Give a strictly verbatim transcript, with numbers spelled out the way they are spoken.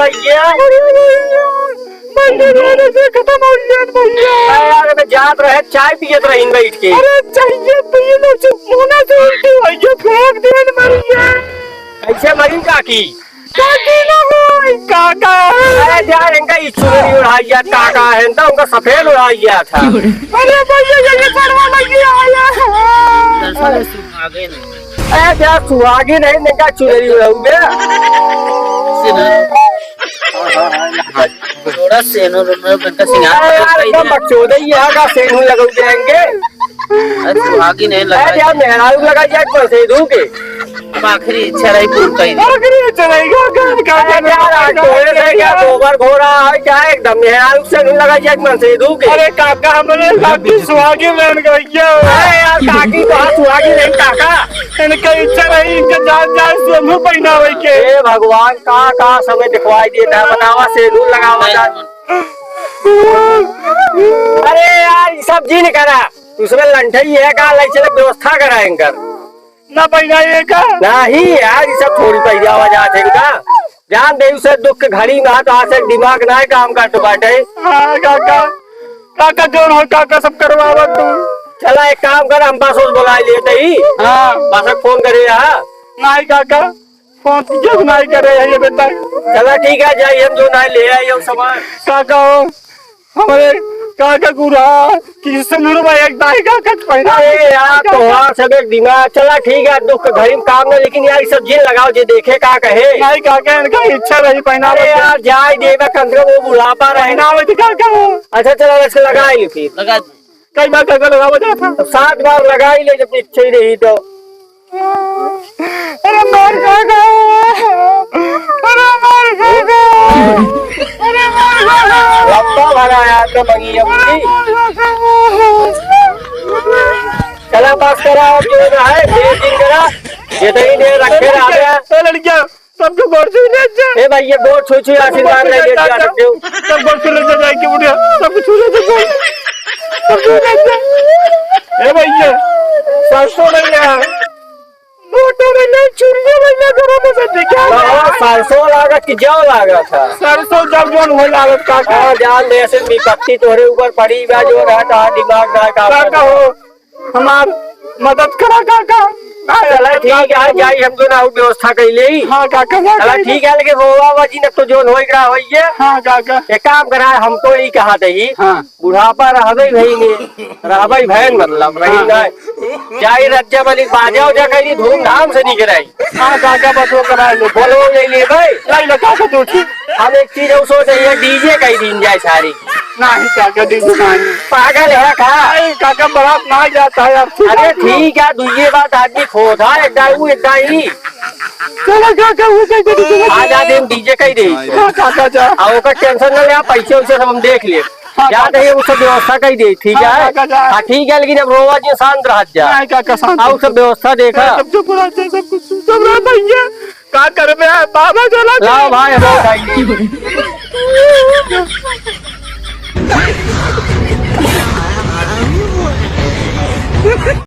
भैया। भैया, मेरे से खत्म हो गया भैया। अरे यार, मैं जात रहे, चाय पियत रहीन बैठ के। अरे चाहिए पिए लो, चुप होना से उल्टी भैया, फेंक देन मरिया। कैसे मरी काकी? काकी ना हो, काका। अरे यार, इनका ई चुनरी ओढ़ाई गया, काका है, इनका उनका सफेद ओढ़ाई गया था। अरे भैया, ये, ये सड़वा लग गया, आया। दरअसल ये सुहागिन है। अरे यार, सुहागिन है, इनका चुनरी ओढ़ाऊ बे। थोड़ा सेनुर, उनुर, इनका सिंगार अरे यार, कर इनका दे। बकचोदे ही है, का सेनुर लगाऊ जाएंगे। अरे सुहागिन है, लगा अरे यार, मेहरारू लगा जाए, कौन से धूके? आखिरी इच्छा रही, पूर्ण कही दे। आखिरी इच्छा रही, का, का, का, अरे यार, आज तोरे से क्या गोबर घोड़ा है क्या? एकदम मेहरारू से नहीं लगा जाए, मन से धूके। अरे काका, हमरे काकी सुहागिन रहन गई क्या? अरे यार, काकी तो हाँ सुहागिन नहीं, काका। इनका इच्छा रही, इनके जान जान से मुंह पहनावे के। हे भगवान, का, का समय दिखवाई देता है, बतावा, सेनुर लगावा जा। अरे यार, ई सब जिन करा, उसमें लंठई है का, लई चले व्यवस्था करा इनकर। ना पहनाई है का? नहीं यार, ई सब थोड़ी पहनावा जात है इनका। जान दे, उसे दुख के घड़ी में हाथ, हाथ से दिमाग ना काम करत बाटे। हाँ, काका, काका, जोन हो, काका, सब करवावा तू। चला, एक काम कर, हम बस उस बुला लेते ही। हाँ। बस फोन करे, हाँ। नहीं, काका, फोन जब नहीं करे, ये बेटा। चला, ठीक है, जाई, हम जो ना ले आई, हम सामान। काका हो, हमरे काका गुरा, कि सेनुर में एक दाई काका पहना। अरे यार, तोहार सब एक दिमाग। चला ठीक है, दुख के घड़ी में काम नहीं, लेकिन यार, ई सब जिन लगाओ, जे देखे का कहे। नहीं काका, इनका इच्छा रही पहनावे अरे के। यार, जाए देवे, कम से कम वो बुढ़ापा रहे। पहनावे के काका। अच्छा, चला, इसको लगा ही ली फिर। लगा दे। कई बार काका लगावे जाता। तो सात बार लगा ही ले, जब इच्छा ही रही तो। अरे मार काका, अरे मार काका, अरे मार काका। लंबा भरा यार तो मंगी है अरे बुद्धि। मार काका। चला बस करा, अब जो है, ढेर दिन करा, ये तो ही देर रखे रहा है। ए लड़किया, सबके गोड़ छू ले जा। ए भाई, ये गोड़ छू छू आशीर्वाद ले ले जा, रख दो। सब गोड़ छू ले जा, जाके उठिया, सबको छू ले जा, गोड़। सब छू ले जा। ए भैया, सरसों नहीं है। मोटर में नहीं, चुरिया में नहीं, घरों में से दिखा। हाँ, सरसों लागत कि जौ लागत है? सरसों जब जौन हो लागत, काका। हाँ, जान दे, ऐसे विपत्ति तोहरे ऊपर पड़ी बा, जो रहता है, दिमाग ना काम काका करता। हो, हमार मदद करा, काका। चला, ठीक है, जाई, हम तो ना व्यवस्था कर ले। हाँ, काका, काका। चला, ठीक है, लेकिन रोवा बाजी न तो जौन होई करा होई है। हाँ, काका। एक काम करा, हम तो यही कहा थे। हाँ। बुढ़ापा रहबे भई ने, रहबे भैन मतलब, रही हाँ। ना। जाई रज्जा बली बाजा उजा करी, धूमधाम से निकराई। हाँ, काका, बटो कराई लो। बोलो, ले ले भाई। लाई लो, काका, तू ठीक। हम एक चीज और सोच रही है, डीजे कई दिन जाए सारी। नहीं, काका, डीजे नहीं। पागल है का? नहीं, काका, बारात ना जाता है यार। अरे, ठीक है, दुइये बात आदमी खोद है, एक दाई, एक दाई। चलो, काका, वो कह दे, डीजे। आज आदमी डीजे कई दे। हाँ, काका, जा। आ, ओकर टेंशन ना ले, पैसे वैसे सब हम देख ले। हाँ, जा काका। दही, उ सब व्यवस्था कई दे, ठीक हाँ, है? काका, जा। हाँ, ठीक है, लेकिन अब रोवा जी शांत रह जा। नहीं, काका, शांत। आ, उ सब व्यवस्था देखा। सब चुप रह जा, सब कुछ, सब रह भैया। का करबे, बाबा चला लाओ गया। भाई, हम उठाई।